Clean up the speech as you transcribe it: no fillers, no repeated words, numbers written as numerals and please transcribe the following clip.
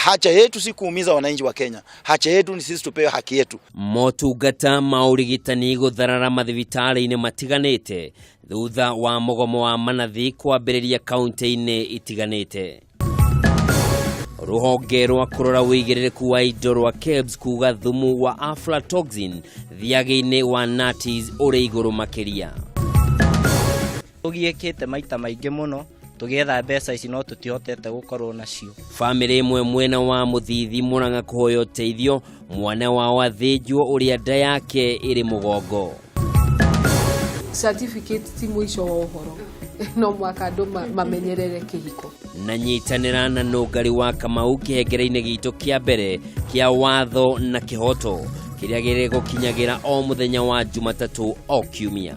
Haja yetu si kuumiza wananchi wa Kenya, haja yetu ni sisi tupewe haki yetu. Motungata ma ũrigitani gũtharara mathibitarĩ-inĩ matiganĩte thutha wa mũgomo wa manathi kwambĩrĩria kaunti-inĩ itiganĩte. Rũhonge rwa kũrora ũigĩrĩrĩku wa indo rwa KEBS kuga thumu wa aflatoxin thiagĩ-inĩ wa Natis ũrĩ igũrũ makĩria. Tũgiĩkĩte maita maingĩ mũno tũgĩetha mbeca ici no tũtihotete gũkorwo nacio. Bamĩrĩ ĩmwe mwena wa Mũthithi Mũrang'a kũhoya ũteithio mwana wao athĩnjwo ũrĩa nda yake ĩrĩ mũgongo. Certificate ti mũico wa ũhoro, no mwaka andũ mamenyerere kĩhiko. Na nyitanĩra na nũngari wa Kamau kĩhengere-inĩ gitũ kĩa mbere kĩa watho na kĩhoto kĩrĩa gĩrĩgũkinyagĩra o mũthenya wa Jumatatũ o kiumia.